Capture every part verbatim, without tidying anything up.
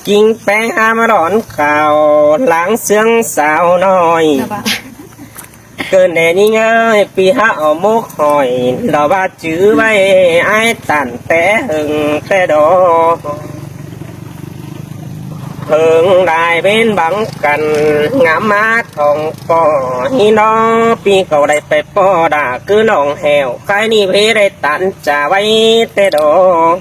Kin péng hák ꞌmá đón khảu láng ꞌsướng sáo ꞌnọi. Cơn đé ꞌnhính ơi, pi hák au mốc hỏi, lo ꞌva chứ ꞌvạy ải tản té hưng té đó. Hưng lai bên băng căn, ngắm mát thong pó, ꞌnhính đó pi khảu đảy pay pó đả cứ nong hẻo, khái ꞌnị phế đảy tản trả ꞌvạy té đó.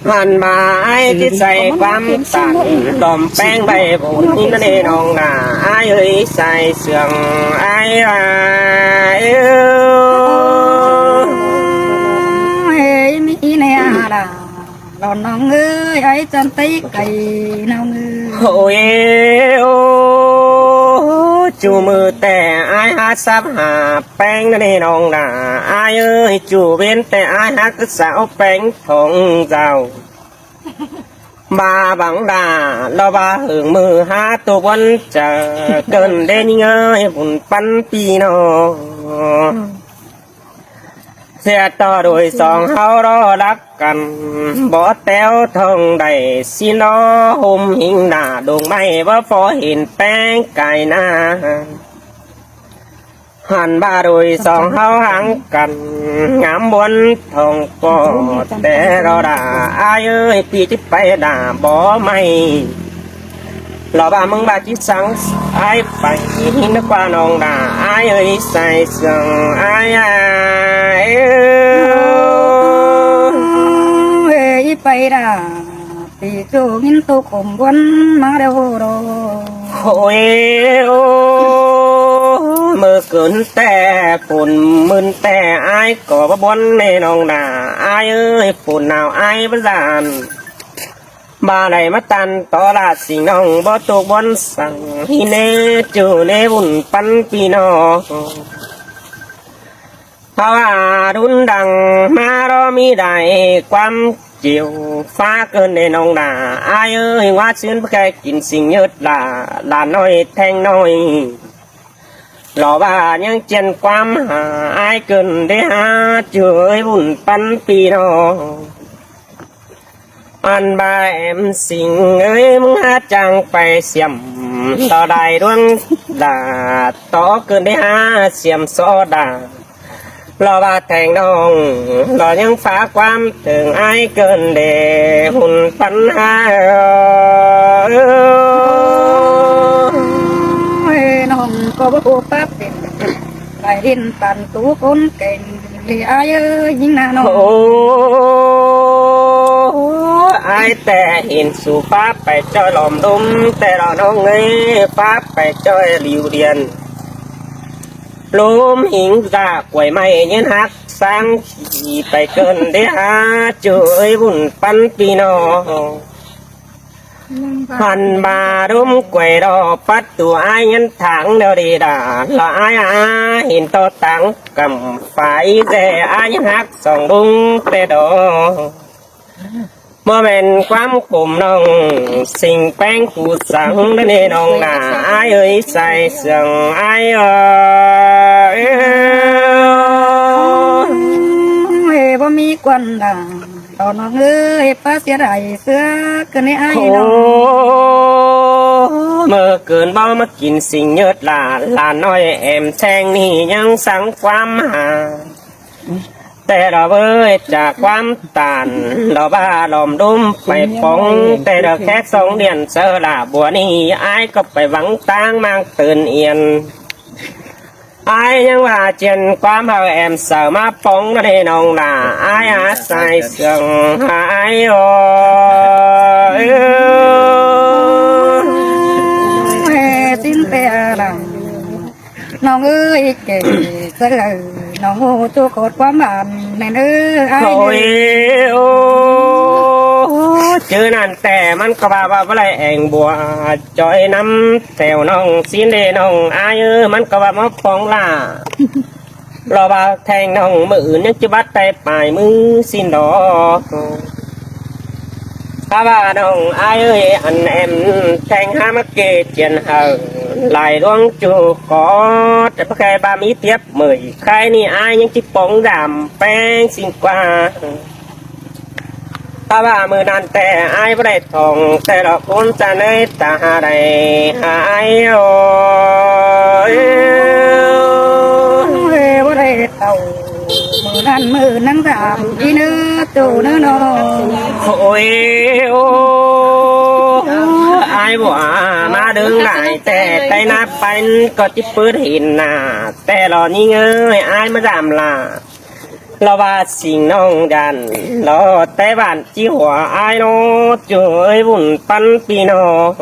Hẳn ꞌmá ải ꞌchí sai ꞌquám tản, đom péng ꞌvạy bôn ꞌnị ꞌnớ ꞌnê nong nả, ải ơi sai sương ải à. Ơi, ꞌmí ꞌnị à đả, lo nong ơi, ải chăn tây cày nong ơi. Ôi, ô, ꞌchu ꞌmự ꞌtẹ ải hák sắp hả péng ꞌnớ ꞌnê nong nả, ải ơi, ꞌchu bến ꞌtẹ ải hák cứ sáo péng thong dao. ꞌVa băng đả, lo ꞌva hưng ꞌmự hák tô bón chả, cơn đé ꞌnhính ơi, bun pắn pi ꞌnọ. ꞌSịa ꞌto đôi song ꞌháu đó lắc căn, bók ꞌteo thong đảy ꞌsịn đó hôm ꞌhịnh đả, đông ꞌmạy bók phó hên péng cai ꞌna. Hẳn ꞌva đôi song ꞌháu háng căn, ngắm bón thong pó té đó đả, ải ơi, pi ꞌchí pay đả bók ꞌmạy. Lo ꞌva ꞌmứng ꞌva ꞌchí sắng ải pay, ꞌnhính ꞌnớ ꞌquá nong đả, ải ơi, sai sương ải à. Ê, ꞌí pay đả, pi ꞌchu ꞌnhính tô khôm bón ꞌmá đeo đó. Ôi, ô, ꞌmự cơn ꞌtẹ phôn ꞌmưn ꞌtẹ ải ꞌcọ bók bón ꞌnê nong nả, ải ơi, phôn nao ải bók dản. ꞌVa đảy ꞌmá tản tó lả sing nong bók tô bón săng, ꞌhí ꞌnê ꞌchu ꞌnê bun pắn pi ꞌnọ. Hák ꞌva đun đăng ꞌmá đó ꞌmí đảy ꞌquám chiêu phá cơn ꞌnê nong nả, ải ơi, ꞌnhính ꞌva ꞌsướng báu khay kin sing ꞌnhớt lả, lả ꞌnọi théng ꞌnọi. Lo ꞌva ꞌnhắng ꞌchiến ꞌquám hả ải cơn đé hák ꞌchu ơi bun pắn pi ꞌnọ. Ăn ba em sing ơi, ꞌmứng hák chang pay siam, lo đảy đuống đả, tó cơn đé hák siam so đả. Lo ꞌva théng ꞌnọng, lo ꞌnhắng phá ꞌquám tơng ải cơn đé hun pắn hák. Ơi, ꞌnọng ꞌcọ báu khốp páp pên, pay ꞌliến păn tu cốn keng. Ơi, ꞌnhính ꞌna ꞌnọng. Ô, ải ꞌtẹ hên su phá pay ꞌchoi lom đôm, ꞌtẹ lo ꞌnọng ơi, phá pay ꞌchoi liu điên. Lôm ꞌhịnh dả quay ꞌmạy ꞌnhính hák sáng, khi pay cơn đé hák ꞌchu ơi bun pắn pi ꞌnọ. Hẳn ba đôm quay đó pắt tu ải ꞌnhính tháng đeo đi đả, lo ải à, hên tó tháng cắm phải dễ ải ꞌnhính hák song đung ꞌtẹ đó. ꞌMá ꞌmen ꞌquám khôm ꞌnọng, sing péng cu săng ꞌnớ ꞌnê nong nả, ải ơi, sai sương ải à. Ê, báu ꞌmí quan đả. Lo ꞌnọng ơi, pá sia đảy ꞌsứa cơn đé ải ꞌnọng. Ô, ꞌmự cơn báu ꞌmá kin sing ꞌnhớt lả, lả ꞌnọi em théng ꞌnị ꞌnhắng sắng ꞌquám hả. ꞌTẹ lo ꞌvới chả ꞌquám tản, lo ꞌva lom đôm pay póng, ꞌtẹ lo khét song điên ꞌsớ lả bua ꞌnị, ải ꞌcọ pay vắng táng ꞌmáng tơn yên. Ải ꞌnhắng ꞌva ꞌchiến ꞌquám hảư em saư ꞌmá póng ꞌnớ ꞌnê nong nả, ải à, sai sương ải ơi. Ê, ꞌchính ꞌtẹ lăng. ꞌNọng ơi, kẻ saư ơi, ꞌnọng ꞌhụ ꞌchu khót ꞌquám bản ꞌnẹn ơi, ải ơi. Thôi, ô, ꞌchớ ꞌnặn ꞌtẹ ꞌmắn ꞌcọ ꞌva ꞌva ꞌva lai eng bua ꞌchoi ꞌnắm ꞌtẹo ꞌnọng ꞌsịn đé ꞌnọng ải ơi, ꞌmắn ꞌcọ ꞌva ꞌmá póng lả. Lo ꞌva théng ꞌnọng ꞌmự ứn ꞌnhắng ꞌchí bắt tay pay ꞌmứ ꞌsịn đó. Hák ꞌva ꞌnọng ải ơi, ăn em théng hák ꞌmá kê chiên hảư, lai ꞌluống ꞌchu khót, báu khay ꞌva ꞌmí tiếp ꞌmới, khay ꞌnị ải ꞌnhắng ꞌchí póng dam péng ꞌsịn ꞌquá. ꞌTạu ꞌva ꞌmự ꞌnặn ꞌtẹ ải báu đảy thỏng ꞌtẹ lo ꞌcốn ꞌchạ ꞌnới ta hả đảy hả ải ới. Báu đảy thỏng ꞌmự ꞌnặn ꞌmự ꞌnặn ta ꞌnị ꞌnớ ꞌtố ꞌnớ ꞌnọ. Ôi ô, ải báu ꞌmá đương lai ꞌtẹ ꞌtẹ ꞌnạp pay ꞌcọ ꞌchí pứt hên nả ꞌtẹ lo ꞌnhính ới, ải ꞌmá dăm lả lo ꞌva sing ꞌnọng đan lo ꞌtẹ bản ꞌchí hua ải ꞌnọ. ꞌChu ới, ꞌvun ꞌpắn ꞌpi ꞌnọng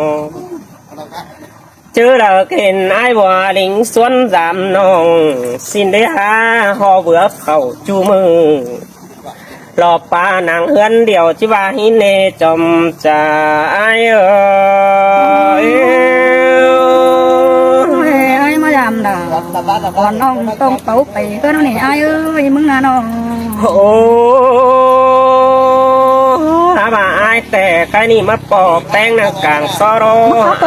ꞌchớ đaư khen ải báu ꞌlính suốn dăm ꞌnọng ꞌsịn đé hả, ꞌhọ bứa khảu ꞌchu ꞌmự lo ꞌpa nẳng ꞌhướn điêu ꞌchí ꞌva hín ꞌnê chom ꞌchạ ải ới. Ải ꞌmá dăm đa, ꞌcọ ꞌnọng ꞌtông páu pay ꞌcọ ꞌnị ải ới, ꞌmứng ꞌnặn ꞌnọng. Ô, hả ꞌva ải ꞌtẹ ꞌkhạy ꞌnị ꞌmá ꞌpo ꞌpéng nẳng cang so ꞌló,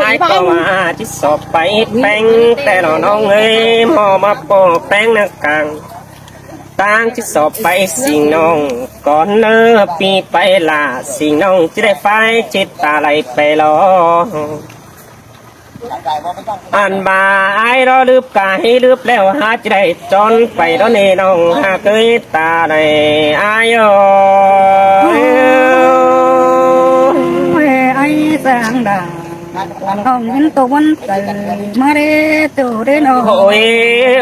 ải ꞌcọ ꞌva ꞌchí sop pay ꞌpéng ꞌtẹ lo ꞌnọng ới, ꞌmá ꞌpo ꞌpéng nẳng cang ꞌtáng ꞌchí sop pay sing ꞌnọng cón ꞌnớ ꞌpi pay lả, sing ꞌnọng ꞌchí đảy phái chết ta lai pay lo. Ăn ꞌva ải ꞌló ꞌlứp ca hí ꞌlứp ꞌlẹo hả ꞌchí đảy chón pay ꞌló ꞌnê ꞌnọng hả ới ta đảy ải ới. Ải ꞌsướng đa, ꞌnọng hên tô ꞌvắn pay ꞌmá đé tô đé ꞌnọng. Ôi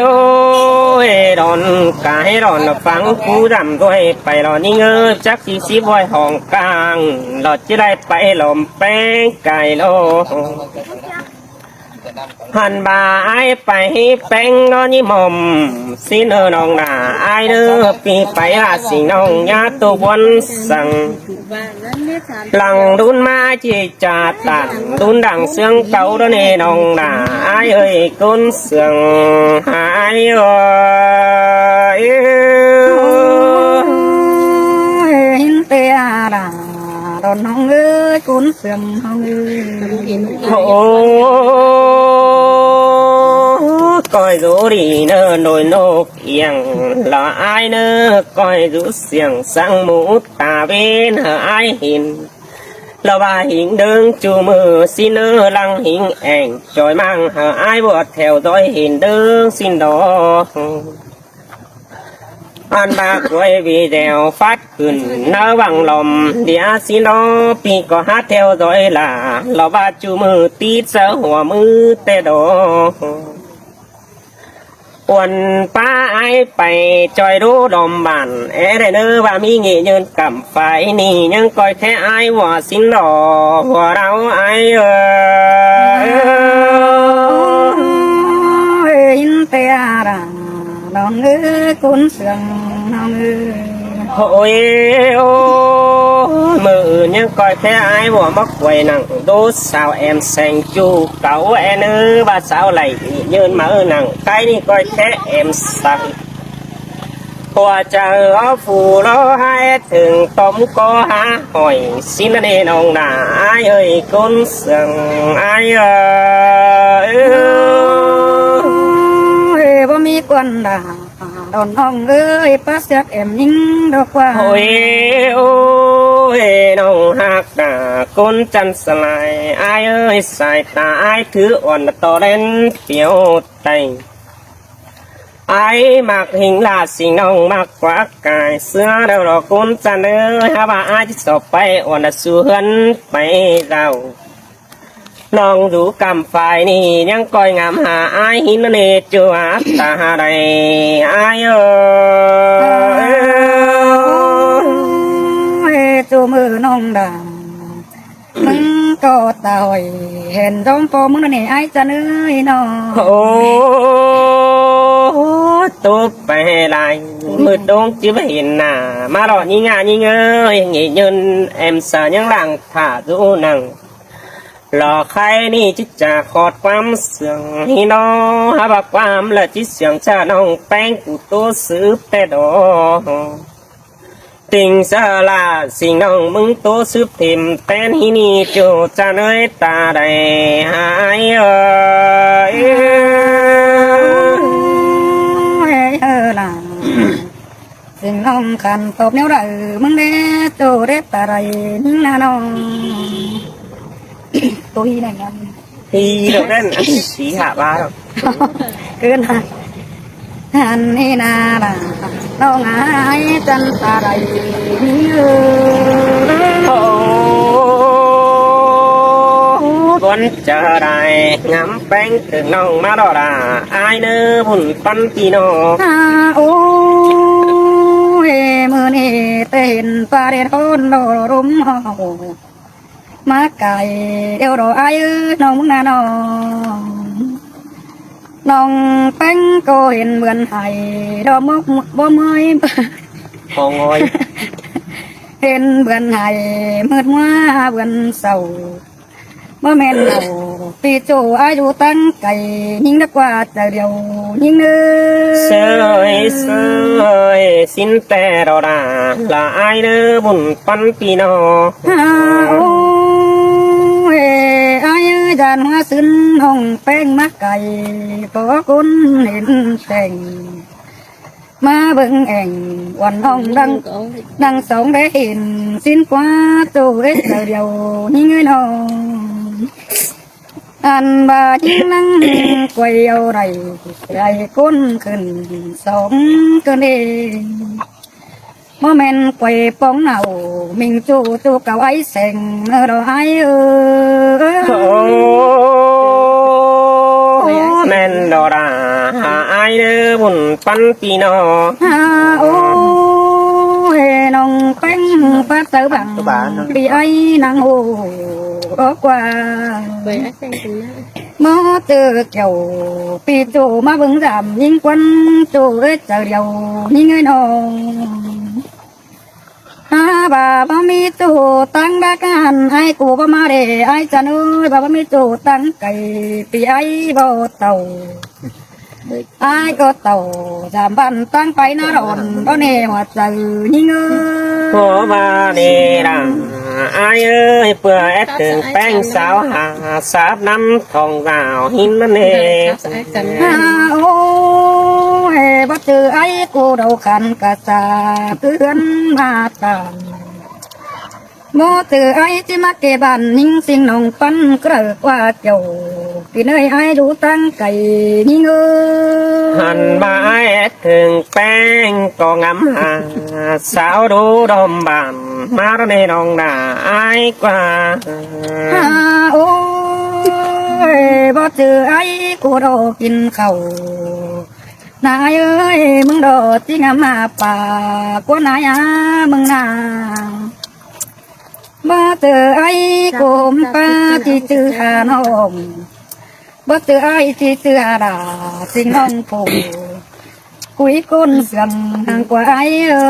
ô, đon ca hí đon phắng cú dăm ꞌdội pay lo ꞌnhính ới, chắc ꞌchí síp ꞌvọi hỏng cang lo ꞌchí đảy pay lom ꞌpéng cai lo. Hẳn ꞌva ải pay hí ꞌpéng ꞌnọ ꞌnhí mom ꞌsịn ꞌnớ ꞌnọng đa ải ꞌnớ, ꞌpi pay lả sing ꞌnọng ꞌnhá tô ꞌvắn săng lăng đun ꞌmá ꞌchí ꞌchạ tản đun đăng ꞌsướng cáu ꞌló ꞌnê ꞌnọng đa ải ới, ꞌcốn sương hả ải ới. Hên ꞌtẹ đa, đon ꞌnọng ới, ꞌcốn sương ꞌnọng ới. Ô, ꞌcoi dú đi ꞌnớ ꞌnội ꞌnộc iêng lo ải ꞌnớ, ꞌcoi dú siêng săng mú ta ꞌvến hả ải hên lo ꞌva hính đương ꞌchu ꞌmự ꞌsịn ꞌnớ, lăng hính eng choi ꞌmáng hả ải báu theo dõi hên đương ꞌsịn đó. Ăn ꞌva quay video phát khửn ꞌnớ văng lom đi á ꞌsịn đó, ꞌpi ꞌcọ hả theo dõi lả lo ꞌva ꞌchu ꞌmự tít sáư hua ꞌmự ꞌtẹ đó. Uôn ꞌpá ải pay ꞌchoi đú đom bản é đảy ꞌnớ, ꞌva ꞌmí ꞌnghị nhơn căm phải ꞌnị ꞌnhắng ꞌcoi khé ải ꞌva ꞌsịn lo hua đao ải ới. Hên ꞌtẹ đa, ꞌnọng ới, ꞌcốn sương ꞌnọng ới. Ôi ô, ꞌmự ꞌnhắng ꞌcoi khé ải ꞌva ꞌmá quay nẳng đú sao em seng ꞌchu cáu é ꞌnớ, ꞌva sao đảy ꞌnị nhơn máư nẳng ꞌkhạy ꞌnị ꞌcoi khé em seng. Hua chaư ók phủ ꞌló hả é thửng tôm ꞌcọ hả hỏi ꞌsịn ꞌnớ ꞌnọng đa ải ới, ꞌcốn sương ải ới. Báu ꞌmí quan đa, đon ꞌnọng ới, ꞌpá siác em ꞌnhính đó ꞌquá. Ôi ô, ꞌnọng ꞌhặc đa ꞌcốn chăn sa lai ải ới, sai ta ải thứ uôn to đen phiêu tay. Ải ꞌmặc hính lả sing ꞌnọng ꞌmặc ꞌquá cai ꞌsứa đaư lo ꞌcốn chăn ới, hả ꞌva ải ꞌchí sop pay uôn đa su ꞌhướn pay dao. ꞌNọng dú căm phải ꞌnị ꞌnhắng ꞌcoi ngắm hả ải hính ꞌnớ ꞌnê, ꞌchu hả ta hả đảy ải ới. Ê, ꞌchu ꞌmự ꞌnọng đa, ꞌmứng ꞌcọ ta hỏi hên dóm ꞌpo ꞌmứng ꞌnớ ꞌnị ải chăn ới ꞌnọ. Ô, tốp pay lai ꞌmự đông ꞌchí báu hên nả ꞌmá lo ꞌnhính ꞌnhá ꞌnhính ới, ꞌnghị nhơn em sa ꞌnhắng lăng thả dú nẳng lo ꞌkhạy ꞌnị ꞌchí ꞌchạ khót ꞌquám sương hí ꞌnọ, hả ꞌva ꞌquám lả ꞌchí siêng ꞌchạ ꞌnọng ꞌpéng phủ ꞌtố sứp ꞌtẹ đó. Tỉnh sa lả sing ꞌnọng ꞌmứng ꞌtố sứp thim ꞌtén hí ꞌnị ꞌchu chăn ới ta đảy hả ải ới. Ơ, lả Teng ꞌnọng khăn ꞌtọp ꞌnéo đảy ꞌmứng đé ꞌchọ đé pà đảy ꞌnhính ꞌna ꞌnọng. Tôi ꞌnị ꞌnặn. Thì đâu nên, thì hạ ba đâu. Cứ ꞌna. Hẳn ꞌnị ꞌna đà, ꞌnọng ải chăn pà đảy ꞌnhính ơ. Ơ, ꞌcốn chaư đảy ngắm ꞌpéng tưng ꞌnọng ꞌmá đo đà, ải ꞌnớ bun ꞌpắn ꞌpi ꞌnọng. À, ôi, ꞌmự ꞌnị ꞌtẹ hên pà đảy ꞌhôn đo rúm hảư. ꞌMá cai điêu đo ải ơi, ꞌnọng ꞌmứng ꞌna ꞌnọng. ꞌNọng ꞌpéng ꞌcọ hên bươn hảy đo mốc báu ꞌmơi. Khong ơi. Hên bươn hảy mứt ꞌmá bươn sảu. Báu ꞌmen ꞌnọng ꞌpi ꞌchọ ải dú ꞌtáng cai, ꞌnhính đắc ꞌquá chaư điêu ꞌnhính ơ. Sơi, sơi, sín ꞌtẹ đo đà, là ải ꞌnớ bun ꞌpắn ꞌpi ꞌnọng. À, ôi, ải ơi, dản ꞌmá sưn ꞌnọng ꞌpéng ꞌmá cai, ꞌcọ ꞌcốn hên teng. ꞌMá bớng ẻng uôn ꞌnọng đăng, đăng song đé hên sín ꞌquá ꞌchọ ết chaư điêu ꞌnhính ơi ꞌnọng. Ăn ꞌva ꞌnhính ꞌnăng quay au đảy, đảy ꞌcốn khửn song ꞌcơn đê. Báu ꞌmen quay póng nảu, ꞌminh ꞌchọ ꞌchọ cau ải seng ꞌnớ đo ải ơ. Ơ, ꞌmen đo đà, ải ꞌnớ bun ꞌpắn ꞌpi ꞌnọng. À, ôi, ꞌnọng ꞌpéng pá chaư bang, ꞌpi ải ꞌnăng ꞌhụ đo ꞌquá. Báu ꞌchư kiẻo ꞌpi ꞌchọ ꞌmá bớng dăm ꞌnhính ꞌquán ꞌchọ ết chaư điêu ꞌnhính ơi ꞌnọng. À, ꞌva báu ꞌmí ꞌchọ ꞌtáng đá ꞌcạn, ải ꞌcọ báu ꞌmá đé ải chăn ơi, ꞌva báu ꞌmí ꞌchọ ꞌtáng cai ꞌpi ải báu tảu. Ải ꞌcọ tảu dăm bản ꞌtáng pay ꞌná đon, đon ꞌnê hua chaư ꞌnhính ơ. Khua ꞌva ꞌnê đa, ải ơi, ꞌpưa ết tưng ꞌpéng sáo hả, sáp ꞌnắm thong dao hín ꞌmắn ꞌnê. À, ôi, báu ꞌchư ải ꞌcọ đaư khăn ca sa, cứ ꞌhướn ꞌmá tăm. Báu ꞌchư ải ꞌchí ꞌmá kê bản ꞌnhính sính ꞌnọng ꞌpắn ꞌcọ đaư ꞌquá kiẻo. ꞌPi ꞌnới ải dú ꞌtáng cai ꞌnhính ơ. Hẳn ꞌva ải ết tưng ꞌpéng ꞌcọ ngắm hả, sáo đú đom bản, ꞌmá đo ꞌnê ꞌnọng đà ải ꞌquá. À, ôi, báu ꞌchư ải ꞌcọ đo kin khảu. ꞌNa ải ơi, ꞌmứng đo ꞌchí ngắm ꞌmá pà, ꞌcốn ải à ꞌmứng ꞌna. Báu ꞌchư ải ꞌcọ ꞌhôm pá ꞌchí ꞌchư hả ꞌnọng. Báu ꞌchư ải ꞌchí ꞌchư hả đa, sính ꞌnọng phủ. Cúi ꞌcốn sương hăng ꞌquá ải ơ.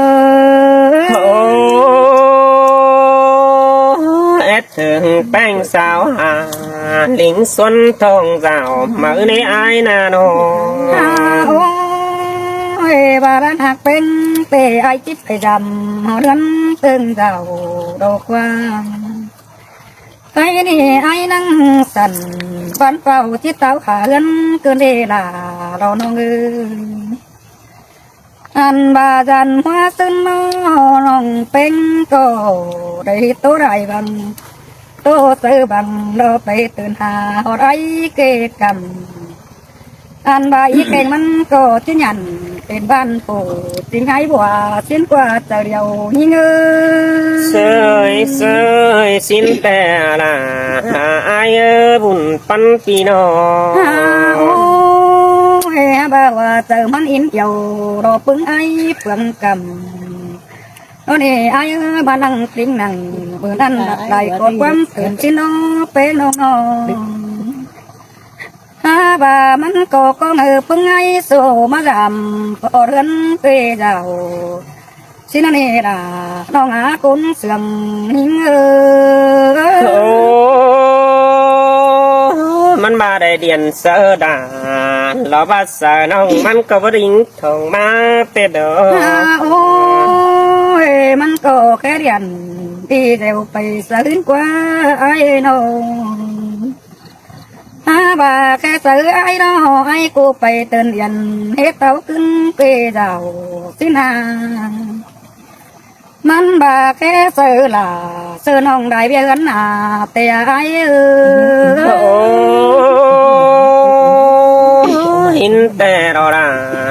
Ơ, ết tưng ꞌpéng sáo hả, lính xuân thong dao, máư ꞌnê ải ꞌna ꞌnọng. À, ôi, ꞌva đan ꞌhặc ꞌpéng ꞌtẹ ải ꞌchí pay dăm, hảư ꞌhướn ꞌtưng dao đo ꞌquá. Ải ꞌnị ải ꞌnăng săn, bản páo ꞌchí táo hả ꞌhướn ꞌcơn đê đa đo ꞌnọng ơi. Ăn ꞌva dản ꞌmá sưn ꞌnọng ꞌpéng ꞌcọ đảy ꞌtố đảy băng, ꞌtố sáư băng đo pay tưn hả ꞌhọt ải kê căm. Ăn ꞌva í keng ꞌmắn ꞌcọ ꞌchí nhẳn pên bản phủ, ꞌchí ải bua sính ꞌquá chaư điêu ꞌnhính ơ. Sơi, sơi, sính ꞌtẹ đa, ải ơ, bun ꞌpắn ꞌpi ꞌnọng. À, ôi, ꞌva ꞌva chaư ꞌmắn ín kiẻo, đo ꞌpứng ải ꞌpứng căm. Đo ꞌnê ải ơ, ꞌmá ꞌnăng ꞌtếng ꞌnăng, bươn ăn đảy ꞌcọ ꞌquám tưn sính ꞌnọng, pên ꞌnọng ꞌnọng. À, ꞌva ꞌmắn ꞌcọ ꞌcóng ꞌhứ ꞌpứng ải sô ꞌmá dăm, ꞌpọ ꞌhướn ꞌtê dao. Sính ꞌnặn ꞌnị đa, ꞌnọng ꞌhặc ꞌcốn sương ꞌnhính ơ. Ơ, ꞌmắn ꞌva đảy điện sáư đa, lo ꞌva sáư ꞌnọng ꞌmắn ꞌcọ báu đinh thong ꞌmá ꞌtẹ đo. À, ôi, ꞌmắn ꞌcọ khék điện, đi đeo pay sáư ꞌhướn ꞌquá ải ꞌnọng. À, ꞌVa khe sáư ải ꞌnọ, ải ꞌcọ pay tón ꞌiện, ꞌhế tảu ꞌcứn quê dao ꞌsịn a. ꞌMắn ꞌva khe sáư ꞌlạ, sáư ꞌnọng đảy ꞌviạk ꞌhướn a, ꞌtẹ ải ơi. Ôi, ꞌhịn ꞌtẹ ꞌlạ,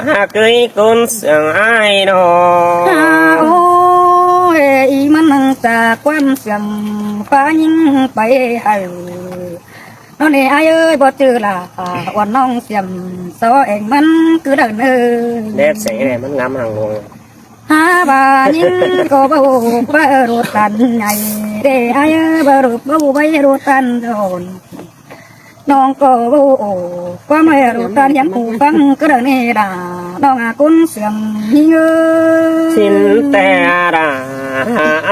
ꞌhặc ới ꞌcốn sương ải ꞌnọ. A, ôi, ꞌí ꞌmắn ꞌnăng ꞌchạ ꞌquám sương, ꞌpá ꞌnhính pay hảư. ꞌNo ꞌnị ải ơi, báu ꞌchư ꞌlạ, uôn ꞌnọng ꞌsiêm so ꞌeng ꞌmắn ꞌcứ đaư ꞌnớ. Đét sảy ꞌnị ꞌmắn ngắm hàng ngông. Hák ꞌva ꞌnhính ꞌcọ báu ꞌva ꞌlụt tan nhảy, đê ải ơi, báu ꞌlụt báu ꞌva ꞌlụt tan dôn. ꞌNọng ꞌcọ báu ꞌquám ꞌva ꞌlụt tan hiêm ꞌhụ ꞌphắng ꞌcứ đaư ꞌnị đa, ꞌnọng a ꞌcốn sương ꞌnhính ơi. Sín ꞌtẹ đa,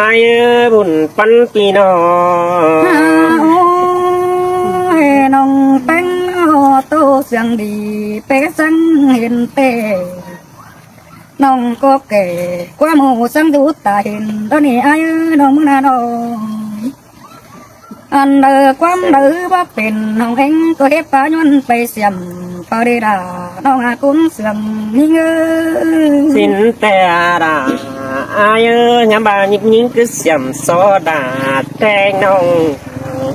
ải ơi, bun ꞌpắn ꞌpi ꞌnọng. A, ôi, ꞌnọng ꞌpéng ꞌnọ ꞌtố sương đi, pé săng hên ꞌtẹ. ꞌNọng ꞌcọ kẻ ꞌquám ꞌhụ săng dú ta hên, ꞌlẹo ꞌnị ải ơi, ꞌnọng ꞌmứng ꞌna ꞌnọng. Ăn đaư ꞌquám đaư báu pên, ꞌnọng ꞌeng ꞌcọ hếp pá ꞌnhuôn pay ꞌsiêm, páo đê đa, ꞌnọng a ꞌcốn sương ꞌnhính ơi. Sín ꞌtẹ đa, ải ơi, nhắm ꞌva ꞌnhính ꞌcứ ꞌsiêm so đa, ꞌtếng ꞌnọng.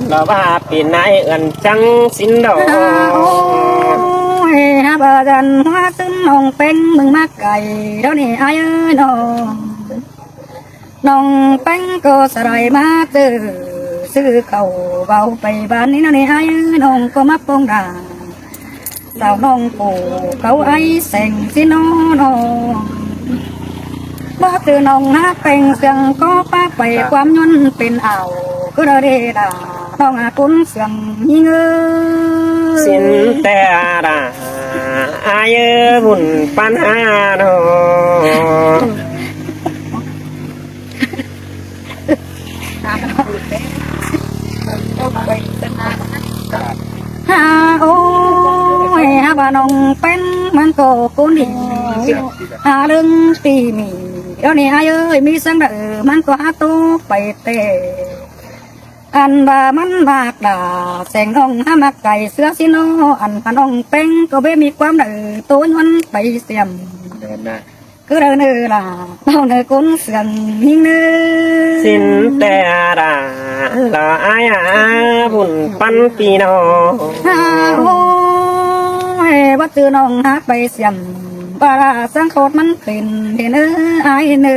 ꞌLọ ꞌva pên ải ươn chắng sín đaư. A, ôi, hák ꞌva dăn ꞌhua ꞌsứn ꞌnọng ꞌpéng ꞌmứng ꞌmá cai, ꞌlẹo ꞌnị ải ơi ꞌnọng. ꞌNọng ꞌpéng ꞌcọ sa đảy ꞌmá ꞌtứ, ꞌsứ khảu báu pay ban ꞌnị ꞌnọng ꞌnị ải ơi, ꞌnọng ꞌcọ ꞌmá ꞌpông đa. Dao ꞌnọng ꞌcọ cáu ải seng ꞌsịn ꞌnọ ꞌnọng. Báu ꞌchư ꞌnọng hák ꞌpéng sương ꞌcọ pá pay ꞌquám ꞌnhuôn pên ao, ꞌcứ đaư đê đa, ꞌnọng a ꞌcốn sương ꞌnhính ơi. Sín ꞌtẹ đa, ải ơi, bun ꞌpắn ha ꞌnọng. Ha, ôi, hák ꞌva ꞌnọng ꞌpéng ꞌmắn ꞌcọ ꞌcốn đi. Ha, ꞌlớng ꞌti ꞌmí, ꞌlẹo ꞌnị ải ơi, ꞌmí săng đaư ꞌmắn ꞌcọ hák ꞌtố pay ꞌtẹ. Ăn ꞌva ꞌmắn ꞌmặc đa, seng ꞌnọng hák ꞌmặc cai ꞌsứa ꞌsịn ꞌnọ, ăn ꞌva ꞌnọng ꞌpéng ꞌcọ báu ꞌmí ꞌquám đaư ꞌtố ꞌnhuôn pay ꞌsiêm. ꞌCứ đaư ꞌnớ đa, ꞌnọng ꞌnớ ꞌcốn sương ꞌnhính ꞌnớ. Sín ꞌtẹ đa, ꞌlạ ải a, bun ꞌpắn ꞌpi ꞌnọng. A, ôi, báu ꞌchư ꞌnọng hák pay ꞌsiêm, ꞌva đa săng khót ꞌmắn pên, pên ꞌnớ ải ꞌnớ.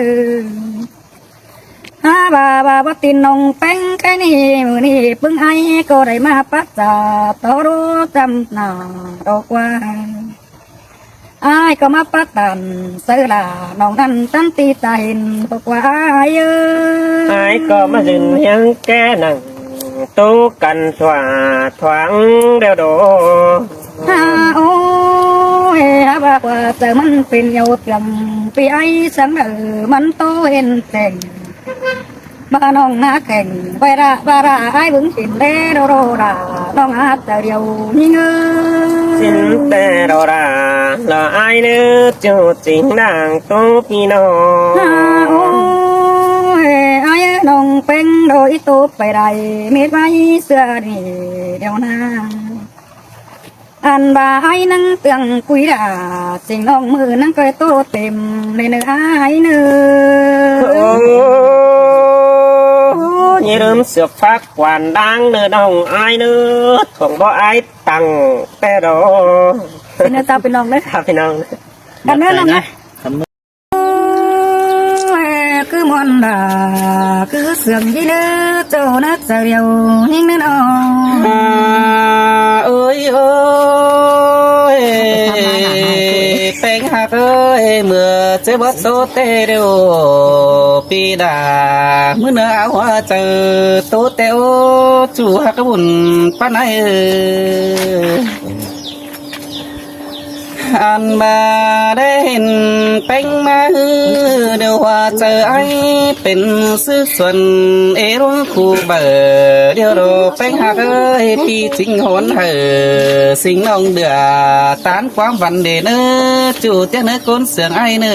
Hák ꞌva, ꞌva báu tin ꞌnọng ꞌpéng ꞌkhạy ꞌnị, ꞌmự ꞌnị ꞌpứng ải ꞌcọ đảy ꞌmá pắt dá tó đô chăm ꞌna đo ꞌquá. Ải ꞌcọ ꞌmá pắt tản sáư ꞌlạ, ꞌnọng ꞌnặn tắn ti ta hên ꞌcọ ꞌquá ải ơi. Ải ꞌcọ ꞌmá dưn hiêng ké nẳng, ꞌtố căn thua thoáng đeo đô. Ha, ôi, hák ꞌva ꞌquá chaư ꞌmắn pên yau tiêm, ꞌpi ải săng đaư ꞌmắn ꞌtố hên tẻng. ꞌVa ꞌnọng hák kheng, ꞌva đa, ꞌva đa ải bớng hên đé đô đô đa, ꞌnọng hák chaư điêu ꞌnhính ơi. Sín ꞌtẹ đô đa, ꞌlạ ải ꞌnớ ꞌchu chính đang ꞌtố ꞌpi ꞌnọng. Ha, ôi, ải ꞌnọng ꞌpéng đo ꞌí ꞌtố pay đảy, mết ꞌva ꞌsứa ꞌnị điêu ꞌna. Ăn ꞌva ải ꞌnăng ꞌtương cúi đa, sính ꞌnọng ꞌmự ꞌnăng ꞌcoi ꞌtố têm ꞌnị ꞌnớ ải ꞌnớ. Ô, ꞌnhá ꞌlứm sửa phác quản đáng ꞌnớ ꞌnọng ải ꞌnớ, thuông báu ải tẳng ꞌtẹ đô. Sính ꞌnớ ꞌtạu ꞌpi ꞌnọng ꞌnớ. ꞌTạu ꞌpi ꞌnọng ꞌnớ. Ăn ꞌnớ ꞌnọng ꞌnớ. Ôi, ꞌcứ ꞌmuôn đa, ꞌcứ sương ꞌnị ꞌnớ, ꞌchọ ꞌnớ chaư điêu ꞌnhính ꞌnớ ꞌnọng. À, ơi ơi, ꞌpéng ꞌhặc ơi, ꞌmưa ꞌchớ báu ꞌtố ꞌtẹ điêu ꞌpi đa, ꞌmưa ꞌnớ áo hoa chaư ꞌtố ꞌtẹ ô, ꞌchu ꞌhặc bun ꞌpắn ải ơi. Ăn ꞌva đé hên ꞌpéng ꞌmá ꞌhứ điêu ꞌhua chaư ải pên ꞌsứ suôn ê ꞌluống khu báu điêu đô ꞌpéng ꞌhặc ơi, ꞌpi chính hôn hảư sính ꞌnọng đưa tán ꞌquám văn đề ꞌnớ, ꞌchu ꞌtiếng ꞌnớ ꞌcốn sương ải ꞌnớ.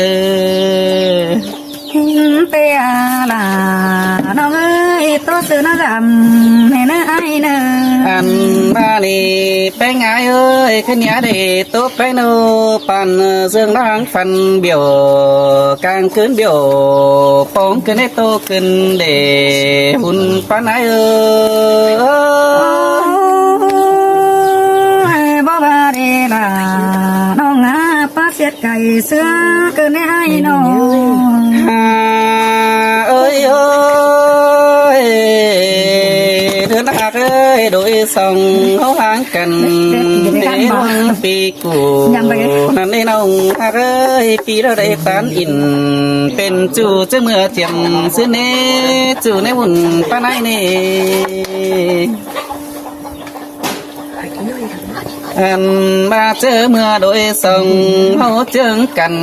Té a la, ꞌnọng ơi, ꞌtố ꞌsứ ꞌnớ dăm, ꞌnớ ai ꞌnớ. Ăn ꞌva ꞌnị ꞌpéng ai ơi, khân nhá đảy ꞌtố ꞌpéng ꞌnớ, păn ꞌsướng đang phăn bẻo, cang ꞌcứn bẻo, póng ꞌcứn ꞌnê ꞌtố ꞌcứn đảy hún păn ai ơi. Ôi, báu ꞌva đảy la, ꞌnọng a, ꞌpá ꞌsiết cay ꞌsứa ꞌcứn ꞌnê ai ꞌnọng. Ha, ơi ơi, ꞌhướn ꞌhặc ơi, đôi song ꞌháu ꞌháng căn, đé ꞌhuống pi củ, ꞌnặn đé ꞌnọng ꞌhặc ơi, pi ꞌlẹo đảy tán ỉn, pên ꞌchu ꞌchớ ꞌmưa chiêm ꞌsứ ꞌnê, ꞌchu ꞌnê ꞌmún pá ꞌnái ꞌnê. Ăn ꞌva ꞌchớ ꞌmưa đôi song ꞌháu ꞌchương căn,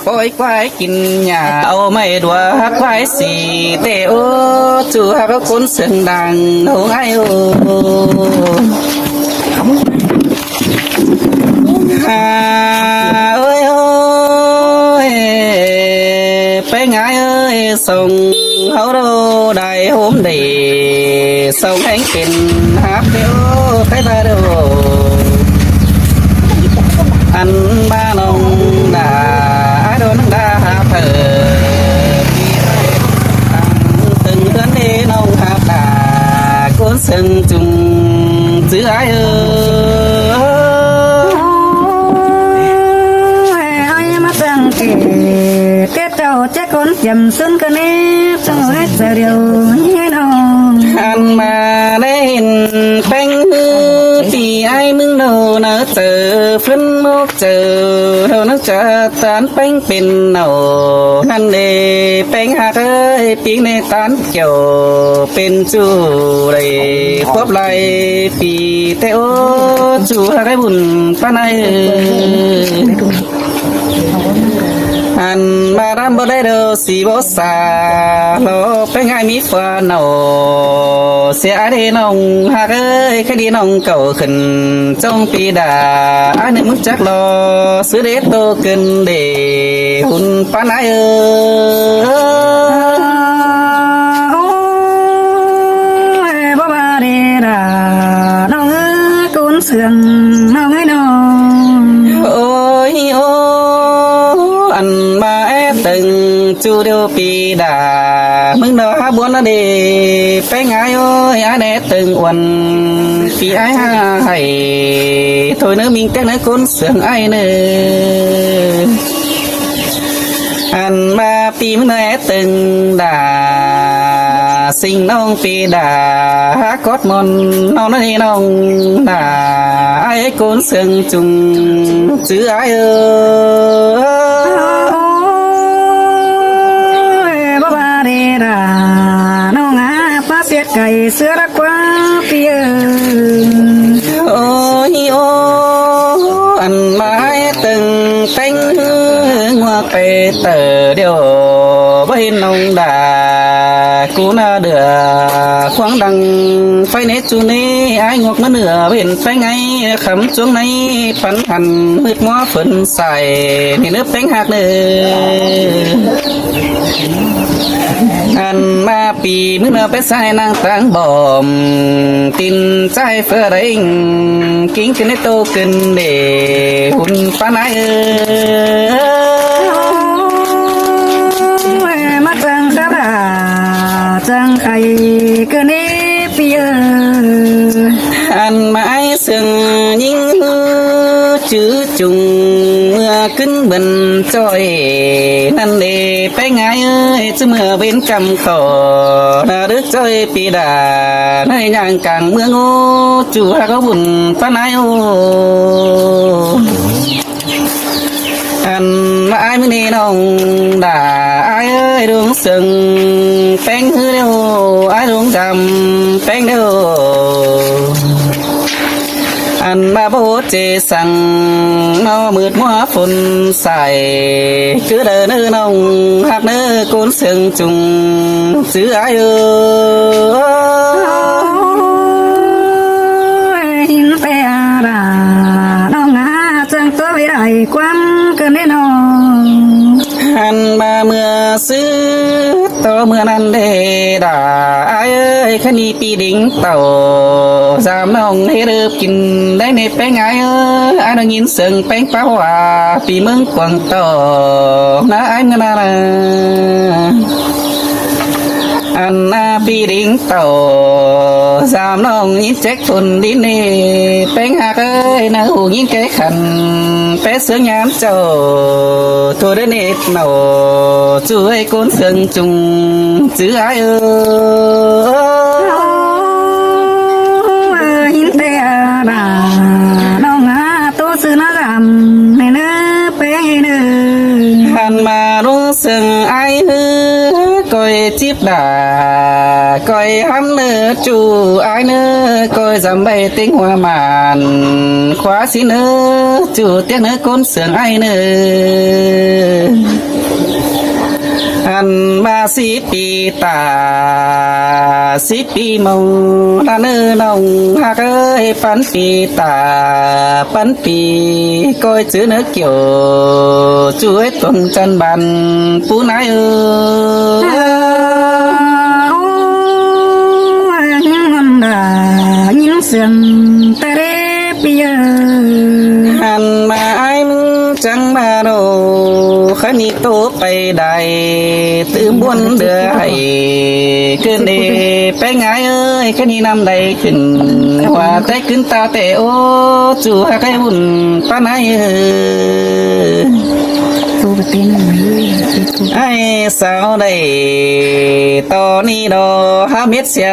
pói ꞌquái kin nhả, au ꞌmạy đua hák ꞌquái sì, té ố ꞌchu hák ꞌcốn sương đang ꞌnọng ai ơ. Ha, ơi ơi, ꞌpéng ai ơi, song ꞌháu đô đảy hôm đảy, song ꞌhéng pên háp đéo, cái ba đô. Ăn ꞌva ꞌnọng đa, ai đô ꞌnọng đa háp hơ. Tưng ꞌhướn đé ꞌnọng háp đa, ꞌcốn sương chung ꞌchư ai ơ. Ôi, ai ꞌmá ꞌchăng kể, tiết trâu chết ꞌcốn chiêm ꞌsướng ꞌcứn ꞌnê, trâu ꞌhét giờ điều ꞌnê ꞌnọng. Ăn ꞌva đé hên ꞌpéng ꞌhứ, pi ai ꞌmứng ꞌnô ꞌnớ, ꞌchớ phớn mốc ꞌchớ ꞌnô ꞌnớ, ꞌchớ tán ꞌpéng pên ꞌnô ꞌnặn đé, ꞌpéng ꞌhặc ơi, pi ꞌnê tán kiẻo pên ꞌchu đảy khốp lai pi, té ố ꞌchu ꞌhặc ơi, bun pá ꞌnái. Ăn ꞌva đăm báu đảy đô sì báu sa, lo ꞌpéng ai ꞌmí pha ꞌnọng, sia ai đé ꞌnọng ꞌhặc ơi, khá đi ꞌnọng cáu khửn ꞌchong pi đa, ai ꞌnị ꞌmứng chắc lo ꞌsứ đé ꞌtố ꞌcứn đảy hún pá ꞌnái ơ. Ôi, báu ꞌva đảy la, ꞌnọng ơi, ꞌcốn sương ꞌnọng ơi ꞌnọng. Ôi ô, ăn ꞌva é tưng ꞌchu điêu pi đa, ꞌmứng ꞌnọ há buôn ꞌnớ đé, ꞌpéng ai ơi, ai đé tưng uôn, pi ai hả hảy, thôi ꞌnớ ꞌminh téng ꞌnớ ꞌcốn sương ai ꞌnớ. Ăn ꞌva pi ꞌmứng ꞌnọ é tưng đa, ꞌsịn ꞌnọng pi đa, hák cót mon ꞌnọng ꞌnớ ꞌnọng đa, ai ꞌcốn sương chung ꞌchư ai ơ. Ôi, báu ꞌva đảy la, ꞌnọng a, ꞌpá ꞌsiết cay ꞌsứa đắc ꞌquá pi ơ. Ôi ô, ăn ꞌva é tưng ꞌpéng ꞌhứ, ꞌnguak pay tở điêu, báu hên ꞌnọng đa, cu ꞌna đưa, khuang đăng phay ꞌnê ꞌchu ꞌnê, ai ꞌnguak ꞌmá nưa, báu hên ꞌpéng ai, khắm chuống ꞌnị, păn hăn, ꞌmựt ꞌmá phớn sai, ꞌnị ꞌnớ ꞌpéng ꞌhặc ꞌnớ. Ăn ꞌva pi ꞌmứng ꞌnọ pay sai ꞌnăng ꞌtáng bom, tin ꞌchái ꞌphưa đảy, king ꞌcứn ꞌnê ꞌtố ꞌcứn đảy hún pá ꞌnái ơ. Ôi, ꞌmá ꞌchăng khá đa, ꞌchăng khay ꞌcứn ꞌnê pi ơ. Ăn ꞌva ai sương ꞌnhính ꞌhứ, ꞌchư chung ꞌmưa ꞌcứn bươn ꞌchoi ꞌnặn đé, ꞌpéng ai ơi, ꞌchư ꞌmưa bến căm khỏ, ꞌna đứk ꞌchoi pi đa, ꞌnọi ꞌnhang cang ꞌmướng ô, ꞌchu ꞌhặc ꞌcọ bun pá ꞌnái ô. Ăn ꞌva ai ꞌmứng ꞌnị ꞌnọng đa, ai ơi, đuống sương ꞌpéng ꞌhứ điêu, ai đuống đăm ꞌpéng điêu. Ăn ꞌva báu ꞌchư săng ꞌnọ ꞌmựt ꞌmá phôn sai, ꞌcứ đaư ꞌnớ ꞌnọng ꞌhặc ꞌnớ ꞌcốn sương chung ꞌchư ai ơ. Ôi, hên té a la, ꞌnọng a, ꞌchăng ꞌtố ꞌviạk đảy ꞌquám ꞌcứn ꞌnê ꞌnọng. Ăn ꞌva ꞌmưa ꞌsứ Ai ơi, khá ni pi đính tàu, dám nong hê rớp kin đáy nê Péng ai ơi, ai nong nhìn sương Péng páo họa, pi ꞌmướng quảng tàu, ná ai ngân na na. Ăn na pi đính tàu, dám nong nhìn chếc thôn đi nê, Péng hạc ơi, na hủ nhìn cái khăn, pé sương nhám châu, thua đế nê nổ, chu ơi cốn sương chung, chứ ai ơi. Ơ, hin te a ba, nong a, tô sư na dam, nê nơ, Péng nơ. Hăn ma rung sương ai hư, coi chip đà, coi hăn nơ chu ai nơ, coi dăm bay tiếng hoa màn, khóa xí nơ, chu tiếng nơ cốn sương ai nơ. Ăn ma xí pi ta, xí pi mâu, la nơ nong hạc ơi, pắn pi ta, pắn pi, coi chứ nơ kiểu, chu ơi tuần chân bàn, pú nái ơi. Ơ, ơ, nhìn ngon đà, nhìn sương ta rê pi ơi. Ăn ma ai mưng chăng ma đô, khá ni tô pay đài, tư buôn đơ hãy, cơn đê Péng ai ơi, khá ni năm đài khửn, hoa té cứng ta té ô, chu hạc ai bùn pá nái ơi. Ai sao đài, to ni đô, há mết xia,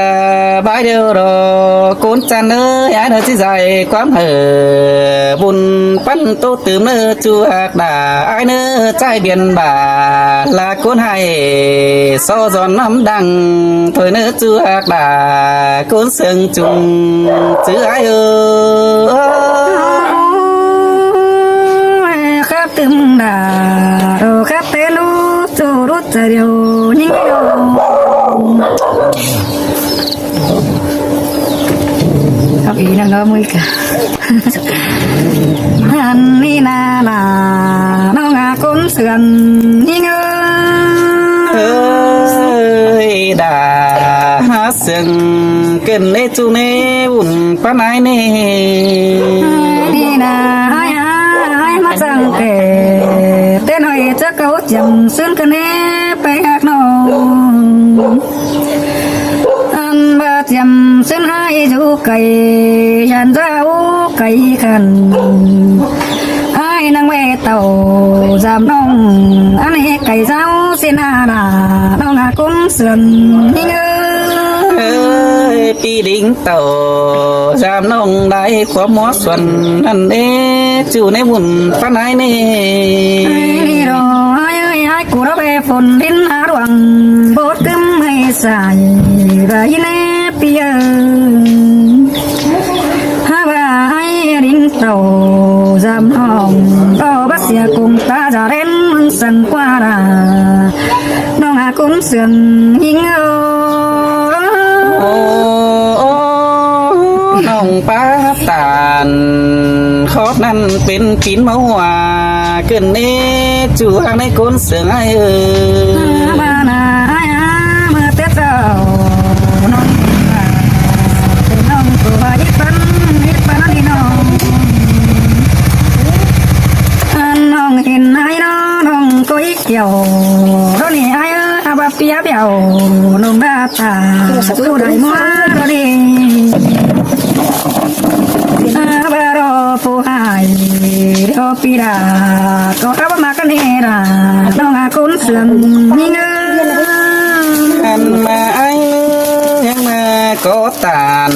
bái điêu đô, cốn chăn ơi, ai đô chí dài, quám hở, bùn pắn tô tưm nơ, chu hạc đà, ai nơ, chai biển bà, là cốn hại, so giòn năm đăng, thôi nơ, chu hạc đà, cốn sương chung, chứ ai ơi. Khắp tưm đà, đô khắp té lú, chu rút chạy điều, nhính điều. Khắp ý năng đó mới cả. Hăn ni na na, nong a cốn sương, nhính ơi. Ơi, đà, há sương, cơn nê chu nê, bùn pá nái nê. Ni na, ai, ai, ai, ma chăng kể, tên hỏi chắc câu chấm xuyên cơn nê, Péng hạc nong. Ăn ba chấm xuyên ai dụ cày, hàn ra ú cày khăn. Ai năng quê tàu, dám nong, ăn hê cày giáo, xin à đà, nong à cốn sương, nhính ơi. Ơi, pi đính tàu, dám nong đáy khóa mó xuân, ăn ê, chu nê bùn pá nái nê. Ai đi đô, ai ơi, ai cú đó bê phôn đính há ruộng, bốt cứng mây xài, và yên ê pi ơi. Há ba ai đính tàu, dám nong, đô bác sĩ cùng ta già đến mưng sân qua đà. Nong a cốn sương, nhính ơi. Ô, ô, nong pá tàn, khót năn pên kín máu hòa, cơn ê, chu hăng nê cốn sương ai ơi. Ba na ai a, mưa Tết giàu, nong, nong tô ba ít bắn, ít bắn đi nong. Ăn nong hin ai nó, nong có ít kiểu, đó nè ai ơi, à, ba pia bèo, nong ba ta, chu đài mua, đó đi. À, ba đó, pô hai, đó pi đà, có khắp mà cái nè đà, nong à cốn sương, nhính ơi. Ăn mà ai, nhang mà có tàn,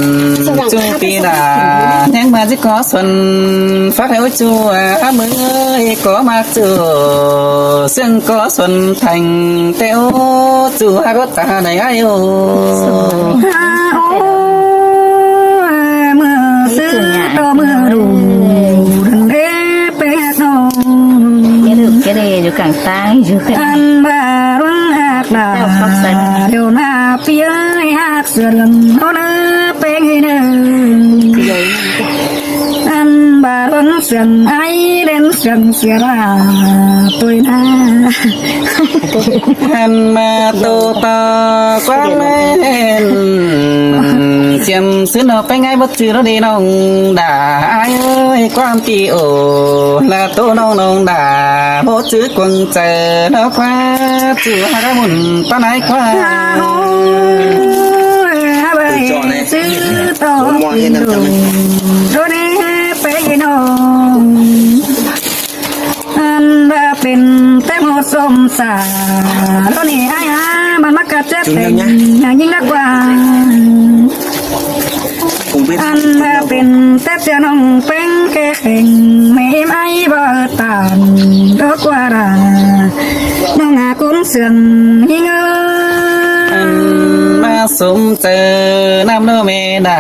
chung pi đà, nhang mà chỉ có xuân, phát héo chùa, mưa ơi, có mạc chùa, sương có xuân thành, téo chùa, có ta này ai ô. Ha, ô, mưa xưa, to mưa đủ, đừng để bé nô. Cái được cái này dù cẳng tay, dù cẳng Ăn ba rung hạc đà, Đâu khóc sân. Điều na pia hạc sửa đường, nó nơ, bé người nơ. Cái đấy. Ăn ba rung sương ai đến sương sửa ra tôi na. Ăn ꞌmá tô to quán ꞌmen ꞌsiêm ꞌsứ ꞌnọ ꞌpéng ai báu chứ ꞌnọ đi ꞌnọng đa ai ơi, ꞌquám pi ô là tô ꞌnọng ꞌnọng đa báu chứ cuông chaư ꞌnọ ꞌquá, chứ hák ꞌmắn ꞌpá nái ꞌquá. Ôi, há bơi ꞌsứ tô ꞌnọng đu đô đê ꞌpéng ꞌnọng. Ăn ꞌva pên té ꞌmô sôm sả ꞌnọ ꞌnị ai há ꞌmắn ꞌmá cắp chếp pên nhà ꞌnhính đắc ꞌquá. Ăn ꞌva pên té ꞌchưa ꞌnọng ꞌpéng kê kheng ꞌmế ꞌếm ai báu tản đô ꞌquá đa ꞌnọng hák ꞌcốn sương ꞌnhính ơi. Ăn ꞌmá sôm chaư ꞌnặm ꞌnớ ꞌmé đa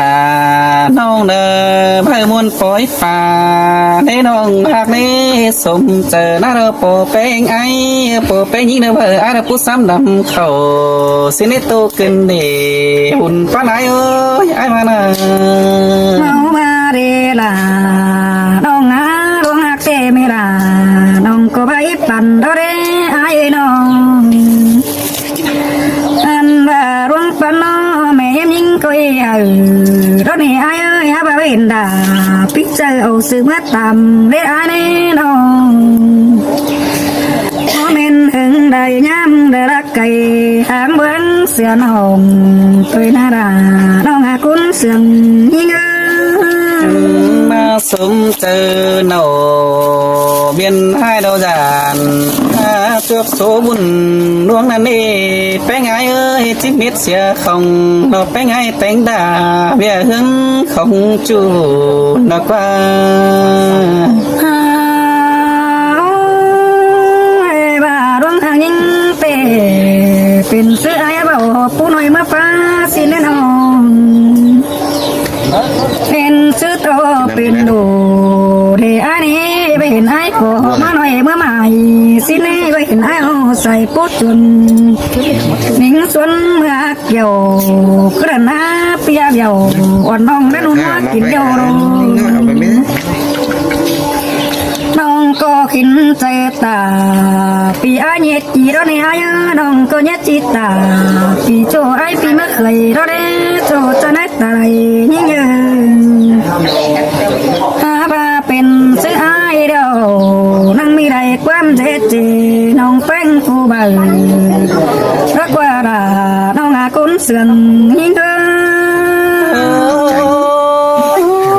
ꞌnọng ꞌnớ ꞌvạy ꞌmuôn pói pá đé ꞌnọng hák đé sôm chaư ꞌnặm ꞌnớ pô ꞌpéng ai, pô ꞌpéng ꞌnhính ꞌnớ ꞌvạy ai ꞌnớ pú sắm đăm khảu ꞌsịn đé tô ꞌcứn đê hún ꞌpá nái ơi, ai ꞌmá ꞌnớ. ꞌMáu ꞌmá đê đa ꞌnọng hák ꞌluống hák té ꞌmé đa ꞌnọng ꞌcọ báu íp păn đô đê ai ơi ꞌnọng. Ăn ꞌva ꞌluống păn ꞌnọ ꞌmé ꞌếm ꞌnhính ꞌcọ ꞌi hảư đô ꞌnị ai ơi, hák ꞌva ꞌvạy đa pík chaư au sư ꞌmá tăm đé ai đé ꞌnọng. Báu ꞌmen hưng đảy ꞌnhám đảy lắc cay háng bướng sửa ꞌnọng tôi na đa ꞌnọng hák ꞌcốn sương ꞌnhính ơi. ꞌMá sôm chaư ꞌnọ biên hai đô dản hák chuốp số bun ꞌluống ꞌnặn ê ꞌpéng ai ơi, chip mết sia khong ꞌnọ ꞌpéng ai téng đa ꞌviạk hương khong ꞌchu ꞌnọ ꞌquá. Ôi, ꞌva ꞌluống hák ꞌnhính té pên ꞌsứ ai báu pú ꞌnọi ꞌmá ꞌpá ꞌsịn đé ꞌnọng. Pên ꞌsứ tô pên đô đê ai ꞌnị, ꞌvạy hên ai ꞌcọ ꞌmá ꞌnọi ꞌmá mai ꞌsịn đé, ꞌvạy hên ai au sai pú chuôn nính suôn ꞌmá kiẻo, ꞌcứ đàn ꞌná ꞌpía biẻo, ón ꞌnọng đé ꞌnung ꞌmá kin biẻo đô. ꞌNọng ꞌcọ khín chaư ta pi ai ꞌnhét ꞌchí đô ꞌnị ai ơi, ꞌnọng ꞌcọ ꞌnhét ꞌchí ta pi ꞌchọ ai pi ꞌmá khơi đô đê ꞌchọ ꞌchọ nét ta đảy ꞌnhính ơi. Hák ꞌva pên ꞌsứ ai điêu ꞌnăng ꞌmí đảy ꞌquám dễ chê ꞌnọng ꞌpéng phu báu lắc ꞌquá đa ꞌnọng hák ꞌcốn sương ꞌnhính ơi.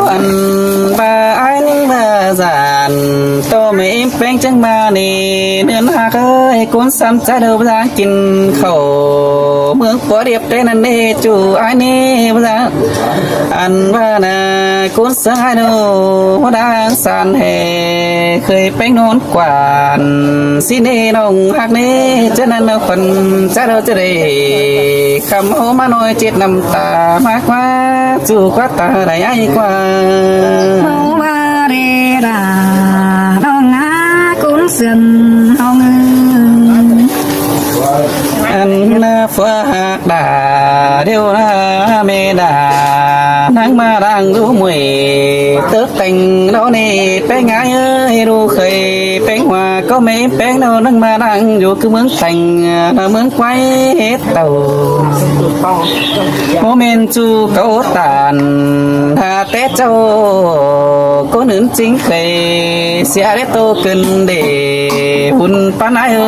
Ăn ꞌva ai ꞌnhính ꞌva dản tô ꞌmế ꞌếm ꞌpéng chắng ꞌmá ꞌnị ꞌnưn hák ơi, ꞌcốn sắm chả đâu dáng kin khảu ꞌmướng pua điệp té ꞌnặn đê ꞌchu ai ꞌnị ꞌva dản. Ăn ꞌva ꞌnạ ꞌcốn sương ai ꞌnụ ꞌmá đang san hê khơi ꞌpéng ꞌnón quản ꞌsịn đê ꞌnọng hák ꞌnị chớ ꞌnặn ꞌnạ khuôn chả đâu chớ đảy khăm hô ꞌmá ꞌnọi chết năm ta ꞌmá ꞌquá ꞌchu ꞌquá ta đảy ai ꞌquá. ꞌMáu ꞌmá đê đa ꞌnọng hák ꞌcốn sương ꞌnọng ơi. Ăn ꞌnạ phua hák đa điêu ꞌnạ ꞌmé đa ꞌnăng ꞌmá đang dú muối tớp têng đô ꞌnị ꞌpéng ai ơi, đu khơi ꞌpéng hua ꞌcọ ꞌmế ꞌpéng đô ꞌnăng ꞌmá đang dú ꞌcứ ꞌmướng têng ꞌnạ ꞌmướng quái hết tảu. Mô ꞌmen ꞌchu cáu tản hả té ꞌchạu ꞌcốn ứn chính khơi sia đé tô ꞌcứn đê hún ꞌpá nái ơi.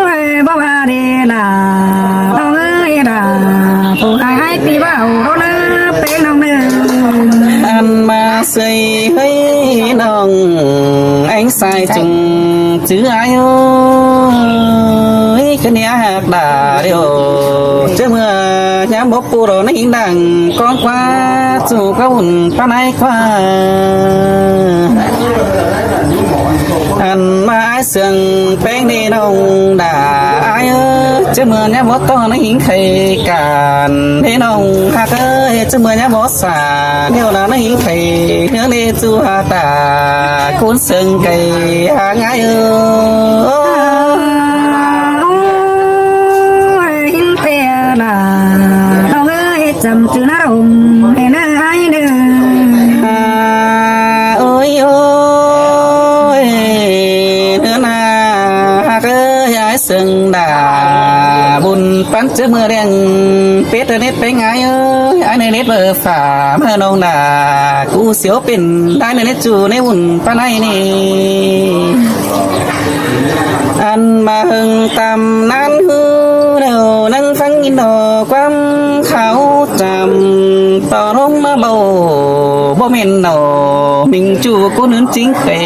Ôi, báu ꞌva đê đa ꞌnọng ơi đa phu ai ai pi báu đô ꞌnớ ꞌpéng ꞌnọng ꞌnớ. Ăn ꞌmá ꞌsơi hơi ꞌnọng anh sai chung chứ ai ơi, ꞌcứ ꞌnị hák đa điêu chớ ꞌmưa ꞌnhám báu pú đô ꞌnhính đang ꞌcóng ꞌquá ꞌchu ꞌquá hún ꞌpá nái ꞌquá. Ăn ꞌmá ai sương ꞌpéng đê ꞌnọng đa ai ơi, chớ ꞌmưa ꞌnhám báu ꞌtó ꞌnhính khơi cản đê ꞌnọng hák ơi, chớ ꞌmưa ꞌnhám báu sả điêu ꞌnạ ꞌnhính khơi ꞌnướng đê ꞌchu hả ta ꞌcốn sương cay hả ngái ơi. Ôi, hính té đa ꞌnọng ơi chăm chứ ꞌnạ rông hê ꞌnớ ai ꞌnớ. Păn ꞌchớ ꞌmưa ꞌlẹng pết ꞌnệt pay ꞌngai ơi, ai ꞌnệt ꞌmưa phả ꞌmưa ꞌnọng nả, ꞌcú siêu pên đai ꞌnệt ꞌchu ꞌnị ꞌun păn ai ꞌnị. Ăn ꞌmá ꞌhung tăm ꞌnặn ꞌhứ, ꞌnặn ꞌphắng ꞌnị ꞌnọ ꞌquám kháo chăm, ꞌto ꞌlống ꞌmá báu, báu ꞌmen ꞌnọ, ꞌmính ꞌchu ꞌcốn ứn ꞌchính pê,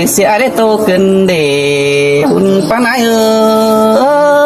sia ai đảy tô cơn đê, ꞌun păn ai ơi.